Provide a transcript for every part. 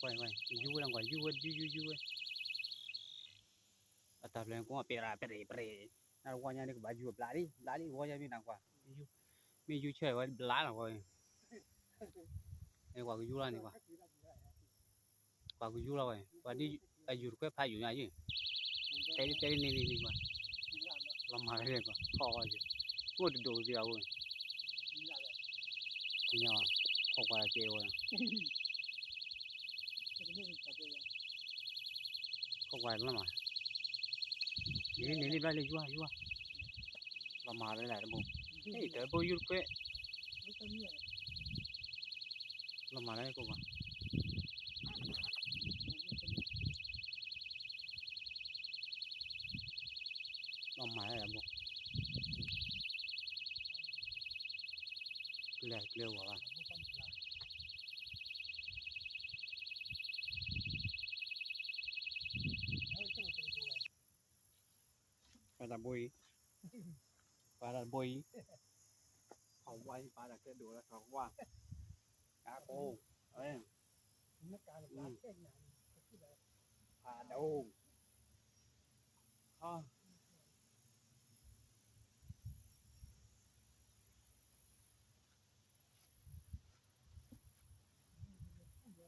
ယူၤဝဲနကွၢ် ယူၤဝဲ ယူၤ ယူၤ ယူၤဝဲ, အတၢ်ဖျၢၣ်န့ၣ် ကိးမး ပရၣ် ပရ့ၣ် ပရ့ၣ်, နဝီညါန့ၣ် ကဘၣ်ယူၤဘျးလံ ဘျးလံ ဝီညါမ့ၢ်နကွၢ်, မ့ၢ်ယူၤဆၢဝဲဘျးလီၤဝဲ, ကွၢ်ကယူၤလီၤန့ၣ်ကွၢ်, ကွၢ်ကယူၤလီၤဝဲ, ပှၤဒ်အယူၤတခွဲဖးယူၤညါယုၢ်, တဲဒ်တဲဒ်န့ၣ်န့ၣ်န့ၣ်ကွၢ်, လီၤမၢ်လၢကွၢ် ခီၣ်ဝဲယုၢ်, အိၣ်တဒိၣ်ကသ့အဝဲ, တညီဘၣ်, ခီၣ်ကွၢ်ကဲဝဲ ခီၣ်ကွၢ်လီၤမၢ်, န့ၣ်န့ၣ်န့ၣ်ဘျီလၢယူၤ ယူၤ, လီၤမၢ်လၢတဘိ, တဘိယူၤတခွဲ, လီၤမၢ်လၢကိၣ်ကွၢ် လီၤမၢ်လၢအဘိ, ကျဲကျဲဝဲဘၣ်, ပှၤတဘိအံၤ, ပှၤတဘိအံၤ, ပှၤဝါအံၤ ပှၤတၢ်ကဲဒိၣ်လၢထီၣ်ဝါ, အကိ, ဖးဒိၣ် နီ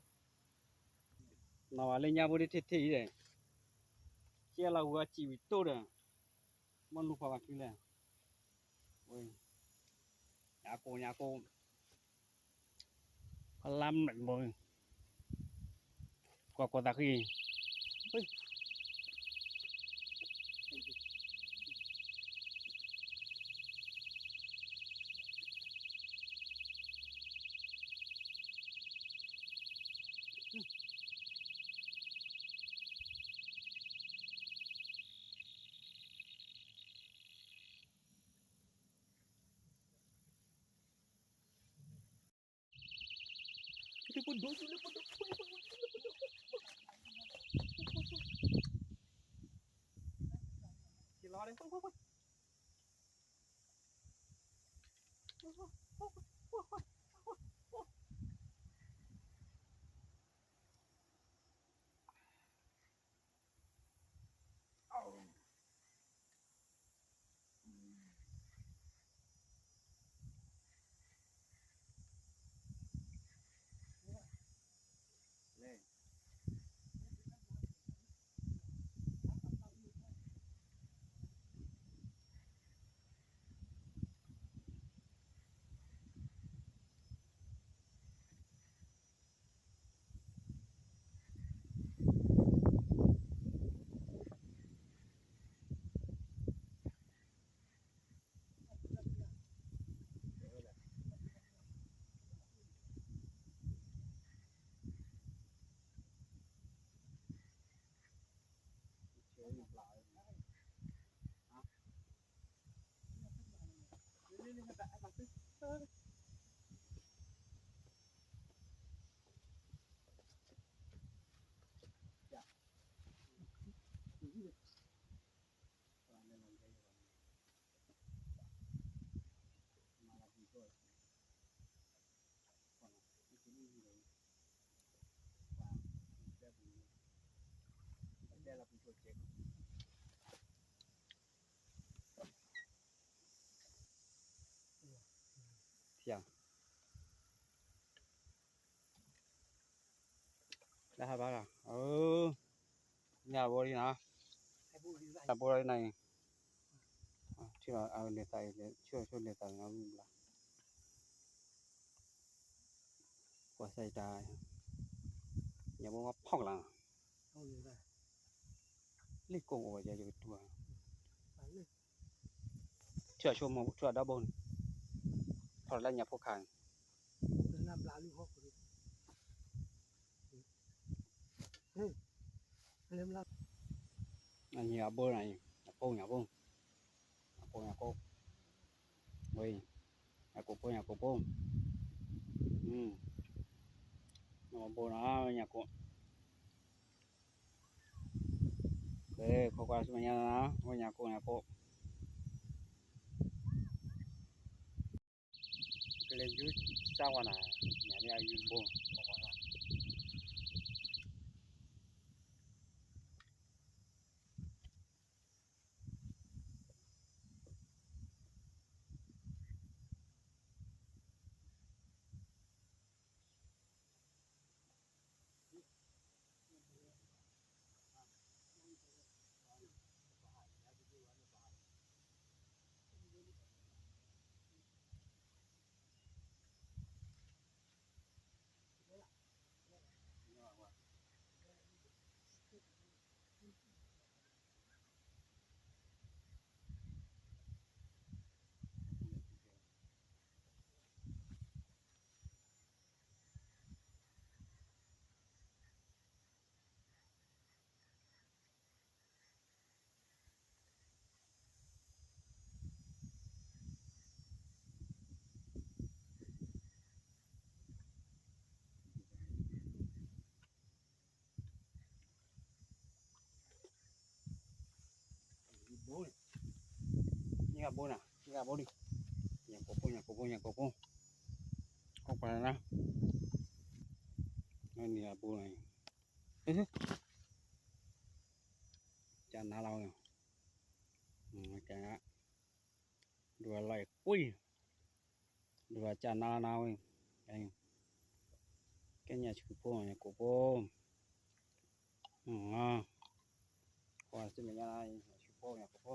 ၢ်ဝဲလၢညါဖိဒ်ထံၣ်ထံၣ်အံၤဒီး, ကဲလီၤဝဲစံးဝံၤတိၢ်ဒီး, မ့ၢ်လူၤဖီၣ်ဘၣ်ချံလဲၣ်, ညါကိၣ်ညါကိၣ်, ဖလါမးဘိ, ကွၢ်ကွၢ်သးဃံ လၢဟးဘၣ်လီၤ, ညၣ်ဘိလံနီၤ, တၢ်ဘိလီၤနၤအံၤ, ထံၣ်လီၤအလဲၤသးအံၤ, ဆိၣ်ဆိၣ်လဲၤသးနီၤဘျါ, ကွၢ်စၢ်ယတၢ်, ညၣ်ဘိဝဲဖီၣ်ကလာ်နီၤ, လ့ၣ်ကိၣ်အိၣ်ဝဲယဲယကတူၢ်, ထံၣ်အဆိကမိၣ် ထံၣ်အဒီဘိန့ၣ်, ဖီၣ်လၢညၣ်ဖိခါန့ၣ်, ညၣ်အဘိန့ၣ်, ညၣ်ဖိ ညၣ်ဖိ, ညၣ်ကိၣ် ညၣ်ကိၣ်, ဝဲအံၤ, ညၣ်ကိၣ်ဖိ ညၣ်ကိၣ်ဖိ, ညၣ်ဘိနီၤ ညၣ်ကိၣ်, ကဲ ခိးကွၢ်ဆူမဲာ်ညါနီၤ ဝဲညၣ်ကိၣ် ညၣ်ကိၣ်, ကလဲၤယူၤစၢ်ဝဲနၤ, ညၣ်ဒ်အယူၤတဘိ, ခိးကွၢ်လၢ ညၣ်ဘိနၤ, ညၣ်ဘိလံ, ညၣ်ကိၣ်ဖိ, ညၣ်ကိၣ်ဖိ, ညၣ်ကိၣ်ဖိ, အိၣ်ပှၤလၢ, ညၣ်ဘိလံ, ကနါလီၤ, ကနါ, ဒွးလီၤအံၤကွံ, ဒွးကနါလီၤနၤဝဲ, ကဲညၣ်ဆူဖိ ညၣ်ကိၣ်ဖိ, ကွၢ်စ့ၢ်မဲာ်ညါ, ဆူဖိ ညၣ်ကိၣ်ဖိ,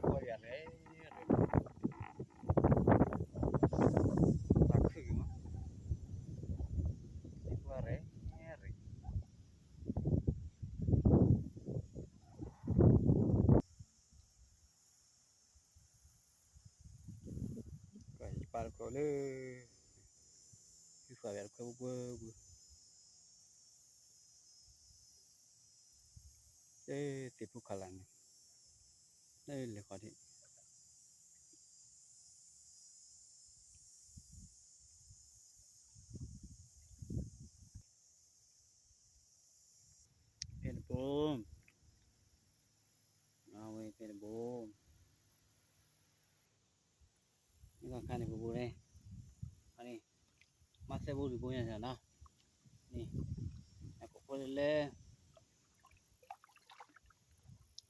ကွၢ်ယၤလဲၣ်, တၢ်ခုၣ်ဂ့ၤမး, ကွၢ်ရဲၣ်ရဲၣ် ပာ်တခွဲးလၢ, ဟံၣ်ဃာ်ဝဲတခွဲးဘှၢဘှၢဘှၢ, လၢသ့ၣ်ဖိခီလာ်န့ၣ်, လၢလဲၤဃီဒံး ဖဲတဘိ, အဝဲဖဲတဘိ, မ့ၢ်ခါန့ၣ်ပူၤပူၤန့ၣ်, အန့ၣ်, မၤသဲဘိဒုးဘိညါနီၤ, န့ၣ်, အကိးဖိလၢလဲၣ်,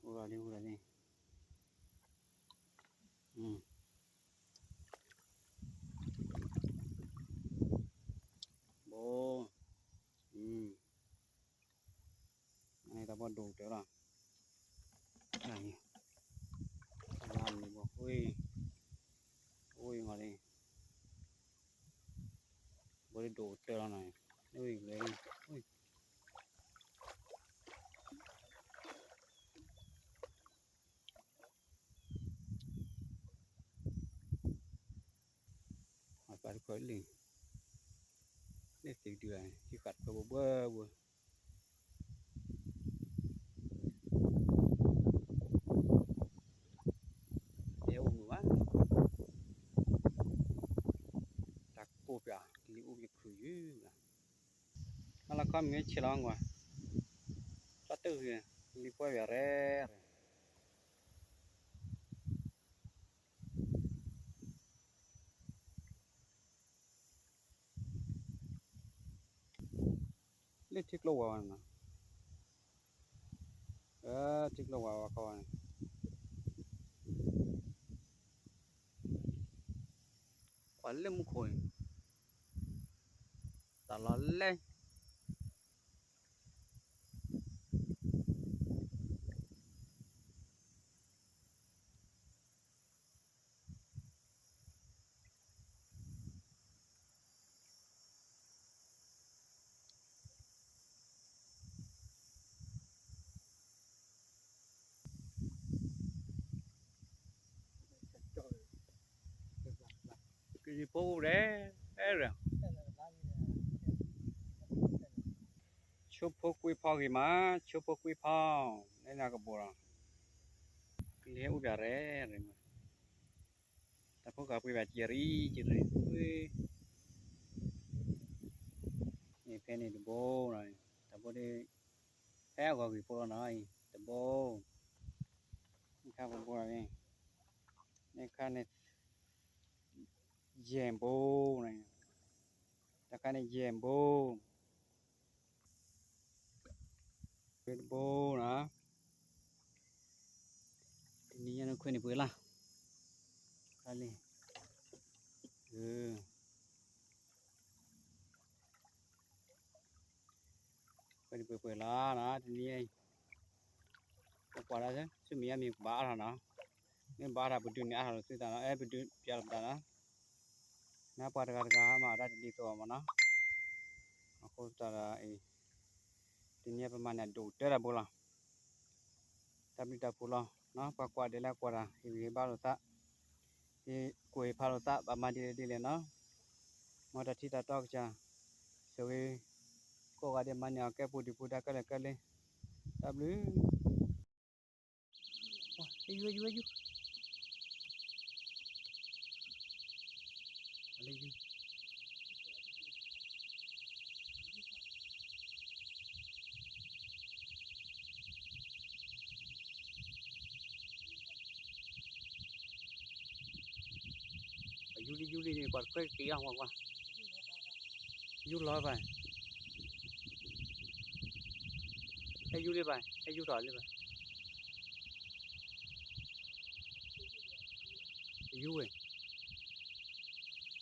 အိၣ်ဒီးန့ၣ်, အိၣ်ဒီးန့ၣ်, ဘိ, အန့ၣ်တၢ်ဘီဒိၣ်ကတၢၢ်လီၤ, အန့ၣ်, အလါမ့ၢ်ဘီ, အိၣ်အံၤမးန့ၣ်, ဘီဒိၣ်ကတၢၢ်လီၤနီၤ, အိၣ်အံၤလဲၣ်, ပာ်တခွဲးလံ, လၢသ့ၣ်ကဒုဧါ, ဟံၣ်ဃာ်တခွဲးဘှၢဘှၢဘှၢ, ဟဲအိၣ်မုာ်ဘၣ်, တၢ်ကိၢ်ပၠး, လံအိၣ်ပခုၣ်ယုၢ်လီၤ, မၤလီၤခီမ့ၢ်ဆဲးလီၤကွၢ်, တၢ်တဂ့ၤ, လံပှဲၤပၠးရဲၣ် လၢထံကျိဝဲဝဲန့ၣ်, ထံကျိဝဲဝဲခီဝဲန့ၣ်, ပှၤလၢမူခိၣ်န့ၣ်, တၢ်လီၤလဲၣ် ကယံၤဖိအိၣ်ဒဲး, ဆိဖိကွံာ်ဖီဂ့ၤမး, ဆိဖိကွံာ်ဖီ, လၢနကဘိးလီၤ, ကလံၤဟဲအိၣ်ဒၣ်ရဲၣ်, တၢ်ဖိကပှ့ၤဘၣ်ကရံကရံ, ဖဲန့ၣ်တဘိ, တၢ်ဘိဒ်, ဖဲအဂီၢ်ဂ့ၤဖိလီၤနီၤ, တဘိ, မ့ၢ်ခါပဘိလီၤ, မ့ၢ်ခါန့ၣ်, ယဲၢ်ဘိ, တခါန့ၣ်ယဲၢ်ဘိ, တဘိနီၤ, တနံၤညါန့ၣ်ခွဲးန့ၣ်ပှဲၤလၢ်, ခါလံ, ခွဲးန့ၣ်ပှဲၤပှဲၤလၢ်နီၤ, တနံၤညါအံၤ, ပကွၢ်လၢ်, ဆူမဲာ်ညါမ့ၢ်ဘၣ်အါထီၣ်နီၤ, မ့ၢ်ဘၣ်အါထီၣ်ပဒုးန့ၢ်အါထီၣ်လၢသုသးနီၤ, အဲၣ်ပဒုးပျးလီၤပသးနီၤ, နပှၤတဂၤတဂၤမၤအီၤတၢ်တဒ်သိးအီၤမးနီၤ, အဃိသတးဒီးအံၤ, တနံၤညါပမၤန့ၢ်အဒိၣ်ကတၢၢ်တၢ်ဘိလီၤ, တၢ်ဘျုးတၢ်ဖှိၣ်လီၤ, ပှၤကွၢ်ဒဲးလၢကွၢ်တၢ် ဟ့ၣ်ဂံၢ်ဟ့ၣ်ဘါလိာ်သး, ဟ့ၣ်ကူၣ်ဟ့ၣ်ဖးလိာ်သး ဘၣ်မၤဒ်လဲၣ်ဒ်လဲၣ်နီၤ, မ်တၢ်ထံတၢ်တီကစၢ်, ဆိၣ်ဂ့ၤ, ကိးဂၤဒဲးမၤန့ၢ်အီၤကဲပူၤဒံးပူၤဒါကလဲာ်ကဲလံ, တၢ်ဘျုး ယူယူယူ, လၢယူ, ယူလံန့ၣ် ကွၢ်ခွဲက့ၤအီၤကွၢ်ကွၢ်, ယူလီၤဘၣ်, ဟဲယူလံဘၣ်, ဟဲယူထီၣ်လံဘၣ်, ယူဝဲ,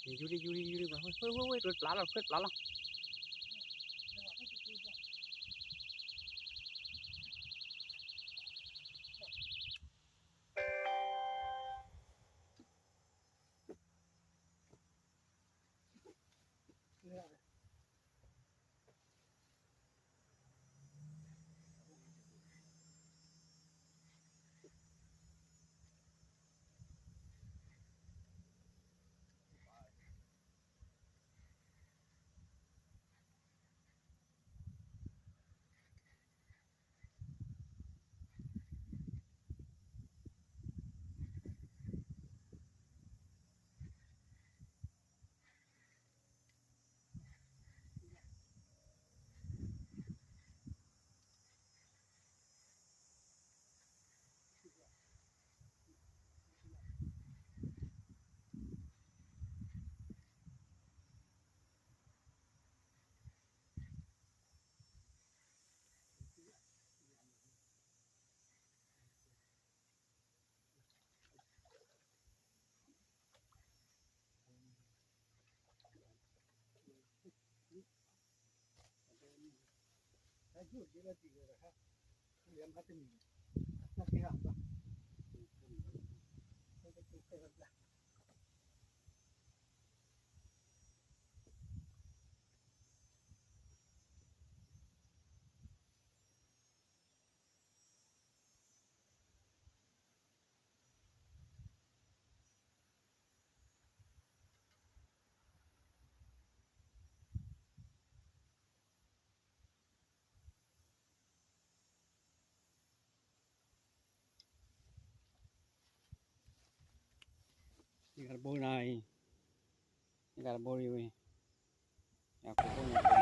ယူလံ ယူလံ ယူလံ, ဝဲ ဝဲ ဝဲ ဝဲ ပျၢ်လီၤ ခွဲပျၢ်လီၤ. ယကတဘိနၤအံၤ, ယကတဘိအံၤဝဲ, ယကဘိနၤ